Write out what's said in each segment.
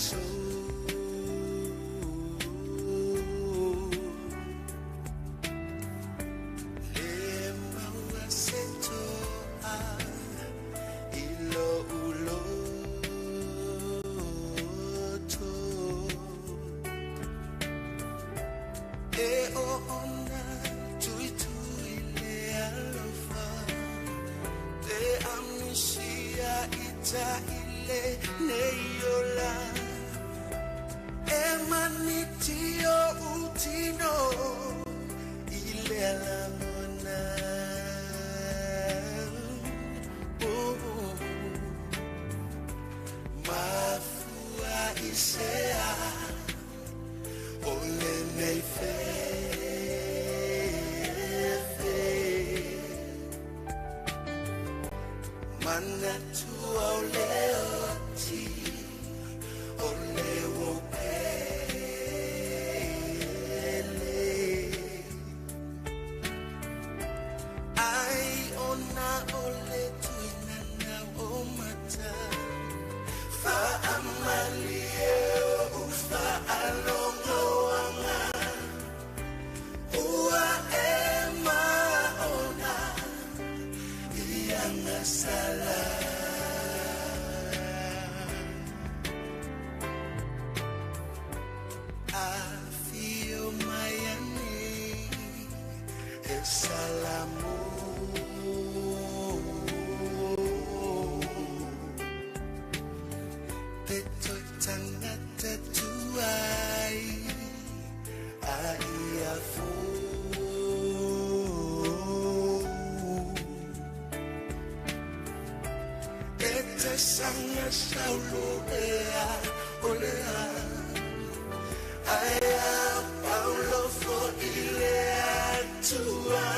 aso. Le maua se toa i lo'u loto. E oona tuitui le alofa, te amisia ita ile nei ola. E maniti o utino i le lagona. Oh, mafua i sea o lenei fefe. Manatua o le oti o le uopele. Ai ona o le tuinana o mata, faamalie o ufaalogoaga. Ua e maona i agasala. Afio mai anei e salamu. Te toi tangata tuai a ia fou. E te sanga saulo ea olea. Aia paulo fo i le atua.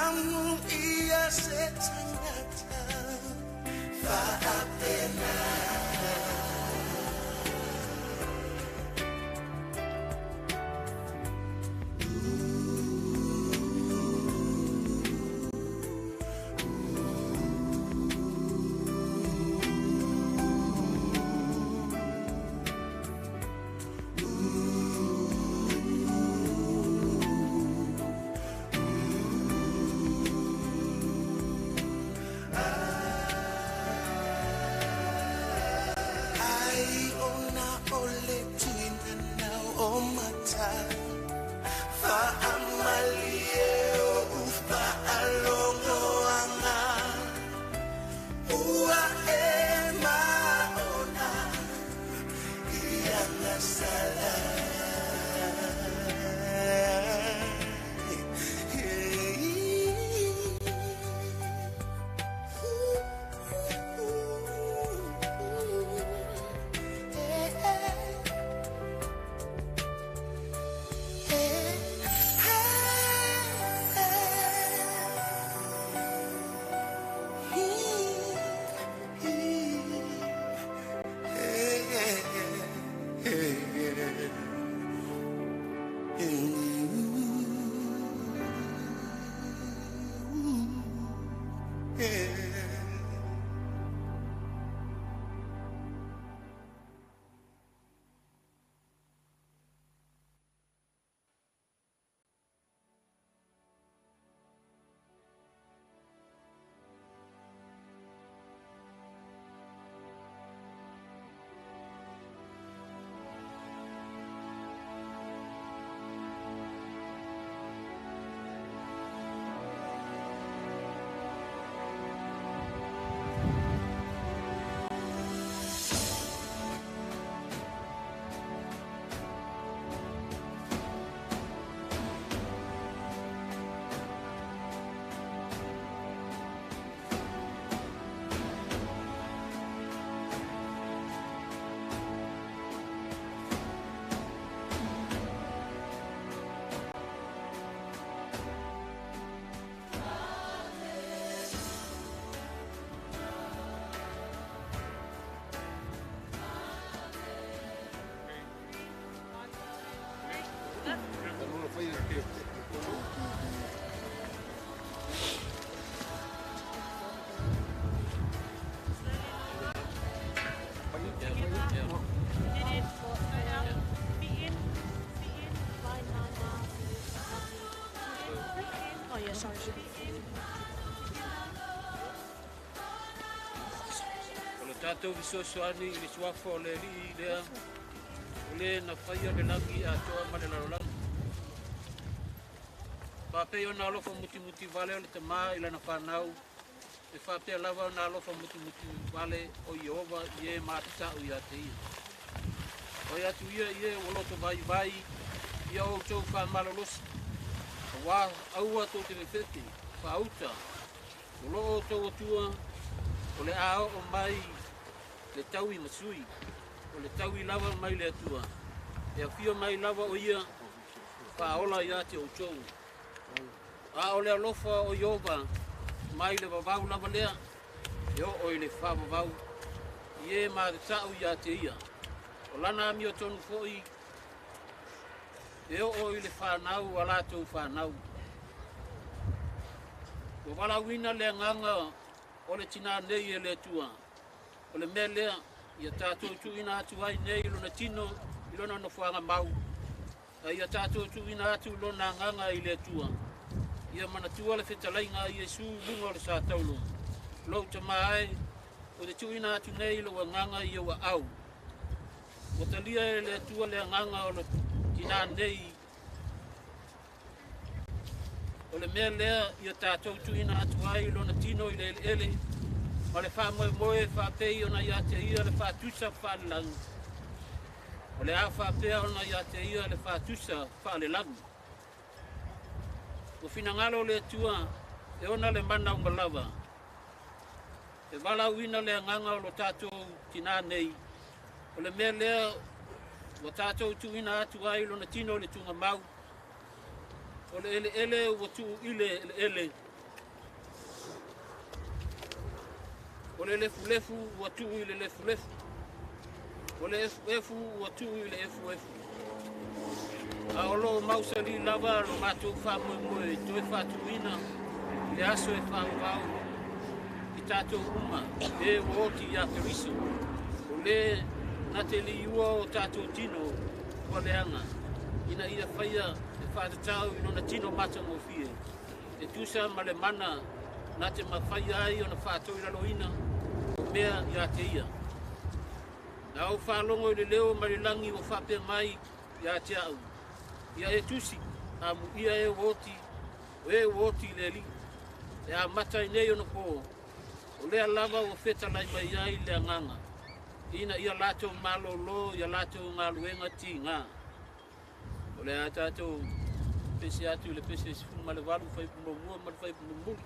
Amu ia se tangata faapena. Tatou fesoasoani i le suafa o le Alii lea, o le na faia le lagi atoa ma le lalolagi. Faapei ona alofa mutimuti vale o le Tamā i lana fanau, e faapea lava ona alofa mutimuti vale o Ieova i e matatau ia te ia. Fai atu ia i e ua loto vaivai, ia outou faamalolosi, auā aua tou te fefefe, faauta, o lo outou Atua o le a oo mai le taui ma sui, o le taui lava mai le Atua, e afio mai lava o ia faaola ia te outou. A o le alofa o Ieova mai le vavau lava lea, e oo i le faavavau, i e matatau ia te ia. O lana amiotonu foi e oo i le fanau a latou fanau. Ua valaauina le agaga o le tinā nei e le Atua. O le mea lea, ia tatou tuuina atu ai nei lona tino i lona nofoaga mau, a ia tatou tuuina atu lona agaga i le Atua. Ia manatua le fetalaiga a Iesu i luga o le satauro. Lou Tamā e, ou te tuuina atu nei lou agaga i ou aao. Ua talia e le Atua le agaga o le tinā nei. O le mea lea ia tatou tuuina atu ai lona tino i le eleele ma le faamoemoe faapei ona ia te ia le faatusa faalelagi. O le a faapea ona ia te ia le faatusa faalelagi. Ua finagalo le Atua e ona le mana uma lava, e valaauina le agaga o lo tatou tinā nei. O le mea lea ua tatou tuuina atu ai lona tino i le tugamau, o le eleele ua tuu i le eleele, o le lefulefu ua tuu i le lefulefu, o le efuefu ua tuu i le efuefu. A o lo o mausali lava lo matou faamoemoe toe faatuina i le aso e faavavau i tatou uma e ua oti ia Keriso, o le na te liua o tatou tino ua leaga, ina ia faia e faatatau i lona tino matagofie, e tusa ma le mana na te mafai ai ona faatoilaloina o mea ia te ia. Na ou faalogo i le leo mai le lagi ua faapea mai ia te au, Ia e tusi, amuia e ua oti, o e ua oti i le Alii, e amata ai nei ona po, o lea lava ua fetalai mai ai le agaga, ina ia latou malōlō i a latou galuega tigā. O le a tatou pese atu i le pese 18, fuaiupu muamua ma le fuaiupu mulimuli.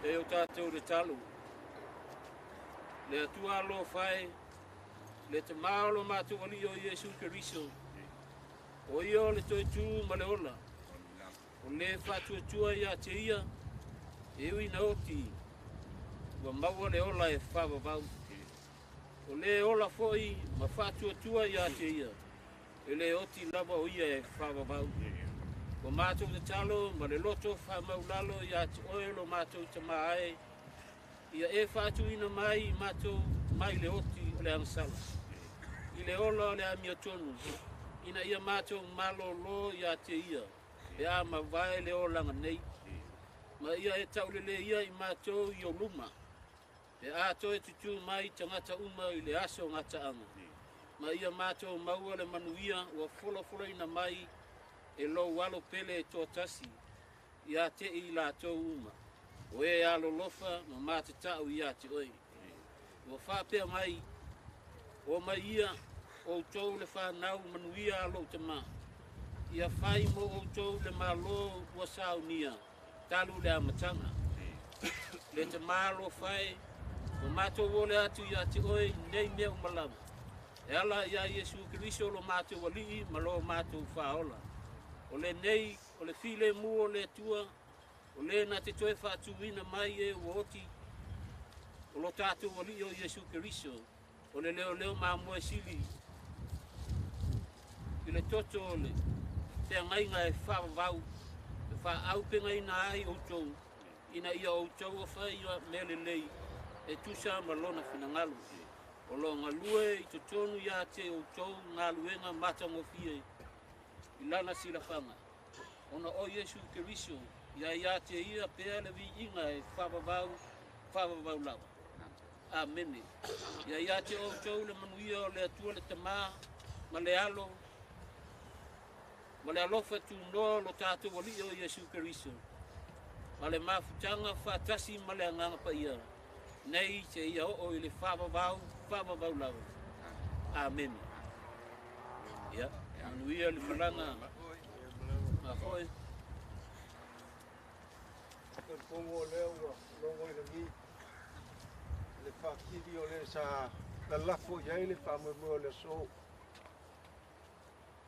E o tatou le talo, le Atua alofa e, le Tamā o lo matou Alii o Iesu Keriso, O ia o le toetū ma le ola, o le faatuatua ia te ia, e ui na oti, ua maua le ola e faavavau. O le ola foi ma faatuatua ia te ia, e le oti lava o ia e faavavau. Ua matou tatalo ma le loto faamaulalo ia te oe lo matou Tamā e, ia e faatuina mai i matou mai le oti o le agasala, i le ola o le amiotonu, ina ia matou malōlō ia te ia, pe a mavae le olaga nei. Ma ia e taulelei ia i matou i ou luma, pe a toe tutū mai tagata uma i le aso gataaga. Ma ia matou maua le manuia ua folafolaina mai e lou alo pele e toatasi, ia te i latou uma, o e alolofa ma matatau ia te oe. Ua faapea mai, o mai ia, outou le fanau manuia a lou Tamā. Ia fai mo outou le Malo ua saunia, talu le amataga. Le Tamā alofa e, ua matou ole atu ia te oe i nei mea uma lava. E ala ia Iesu Keriso lo matou Alii ma lo matou Faaola. O lenei, o le filemu o le Atua, o le na te toe faatuina mai e ua oti, o lo tatou Alii o Iesu Keriso, o le leoleo mamoe sili, i le toto o le feagaiga e faavavau, e faaaupegaina ai outou, ina ia outou faia mea lelei e tusa ma lona finagalo. O lo galue i totonu ia te outou galuega matagofie i lana silafaga. Ona o Iesu Keriso, ia ia te ia pea le viiga e faavavau, faavavau lava. Amene. Ia ia te outou le manuia o le Atua le Tamā, ma le Alo, ma le alofa tunoa o lo tatou Alii o Iesu Keriso, ma le mafutaga faatasi ma le Agaga Paia, nei seia oo i le faavavau, faavavau lava. Amene. Ia, manuia le malaga. Mafoe. Talitonu o lea ua logo i lagi le faakili o le sa lalafo i ai le faamoemoe o le aso.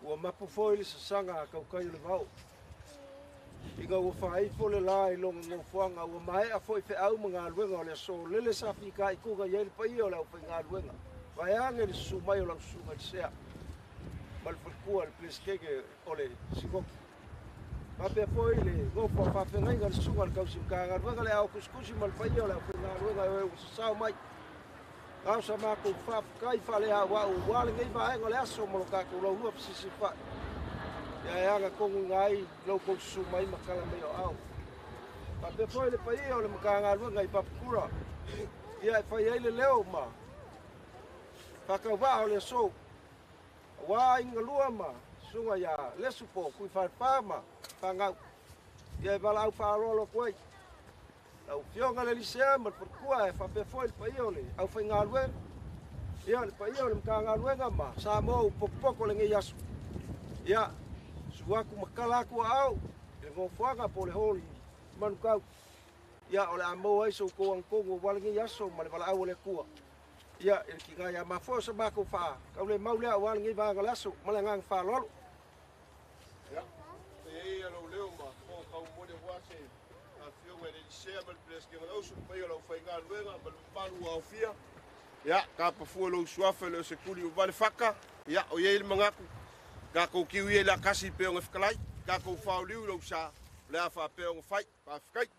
Ua mapu foi le sasaga a tautai o le vao. Ina ua faaifo le la i lona nofoaga, ua maea foi feau ma galuega o le aso, lele sa fitaituga i ai le paia o le aufaigaluega. Vaeane le susu mai o lau susuga i le Sea ma le faletua le Peresetene o le Sinoti. Faapea foi le nofo a faafeagaiga le susuga i le tausi Matagaluega le ao tusitusi ma le paia o le aufaigaluega e ua sasao mai. Na o sa matou faafetai faaleauau aua lenei vaega o le aso ma lo tatou laulua fesisifai. Ia e agatonuina ai lo outou susu mai ma tala mai o ao. Faapea foi le paia o le Matagaluega i Papakura. Ia e fai ai le leo ma faatauvaa o le aso. Aua aiga lua ma susuga ia Lesu po o Tuifalefa ma fanau. Ia e valaau faaaloalo atu ai. Lau Afioga i le Lisea ma le faletua e faapea foi le paia o le aufaigaluega. Ia le paia o le Matagaluega ma Samoa ua potopoto lenei aso. Ia, susu atu ma tala atu aao i le nofoaga po o le hall i Manukau. Ia, o le a maua ai so outou agatonu aua lenei aso ma le valaau a le Atua. Ia, i le tiga ia mafoe o sa matou faataulemau lea aua lenei vaega o le aso ma le agaga faaaloalo. Ia, e ai lou leo ma fofoga taumolimoli aua se afioga i le Lisea ma le Peresetene o le Auso, le paia o le aufaigaluega ma le mamalu ua aofia. Ia, tapafua lou suafa e le o se tuli ua vale faka. Ia, o i ai le manatu, tatou tiu ia i le atasi pei ona fetalai, tatou faoliu i lou sa, o le a faapea ona fai. Faafetai.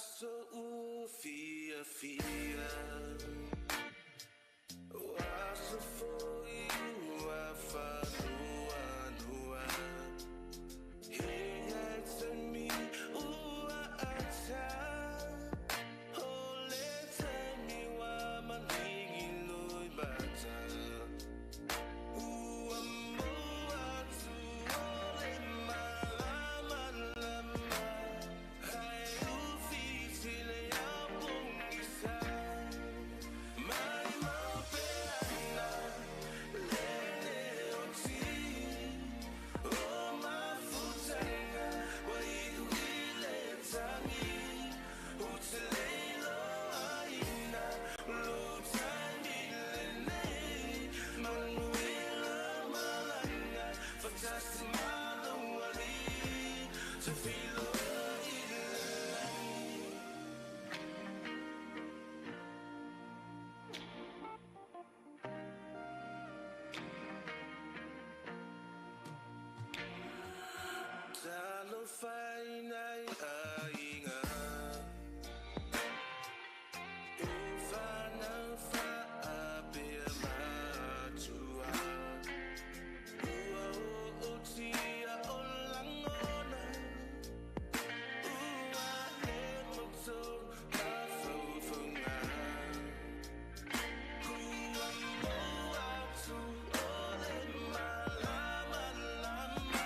Aso ua fia fia O aso foi ua whanua nua He ngai taimi ua ata O le taimi wa malingi loi mata Ua mua atu o le malama lama Hai ufi le au pongisa Mai mau pe ana le o ti O mafutanga wa iu i le tangi O te leilo aina lo tangi le nei Manuela malanga Fatasi malo ali Te filo i le langi. Talo whainai ainga E whanau whaapea matua Ua o o tia o langona Ua he moto mawhauwhaunga Kua moa atu o le malama lama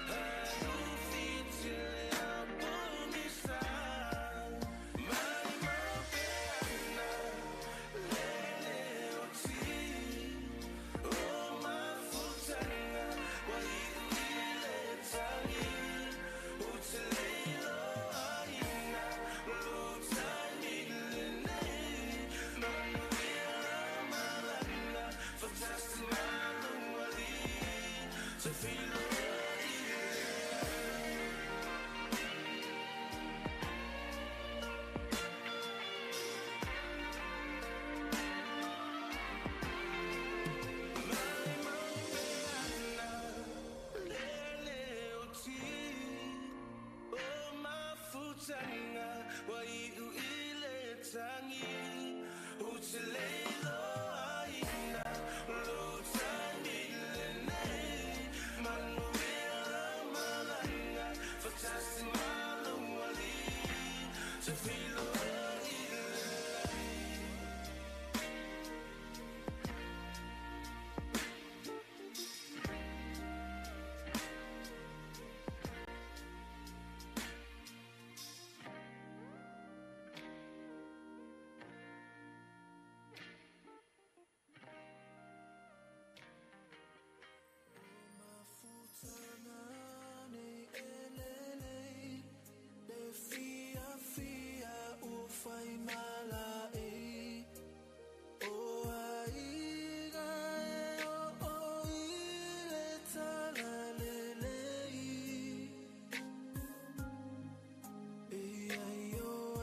Hai ufi le au pongisa Mai mau pe ana le o ti O mafutanga wa iu i le tangi O te leilo aina lo tangi le nei Manuela malanga Fatasi malo ali Te filo i le Mai mau pe ana le o ti O mafutanga wa iu i le tangi O te leilo aina lo tangi le nei Manuela malanga Fatasi malo ali Te filo i le langi. Mafutanga nei elele Le fia fia u whai mala e O aiga e o o i le tala lele E ai o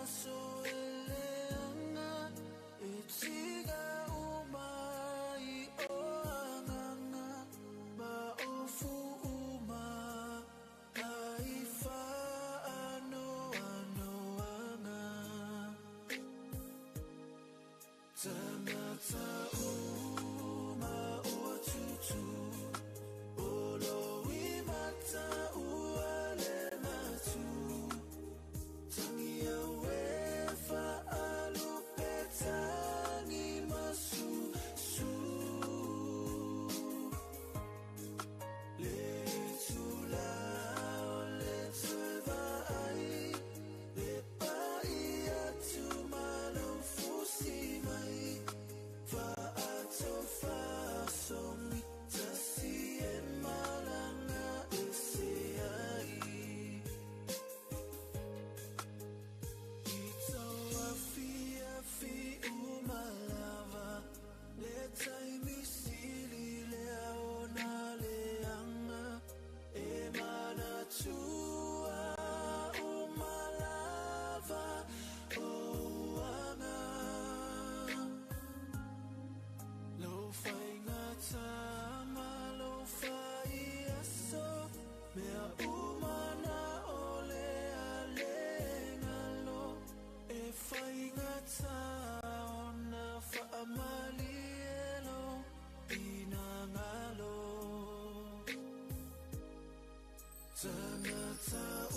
aso ele anga E tiga o mai o anganga Ma o 怎么走？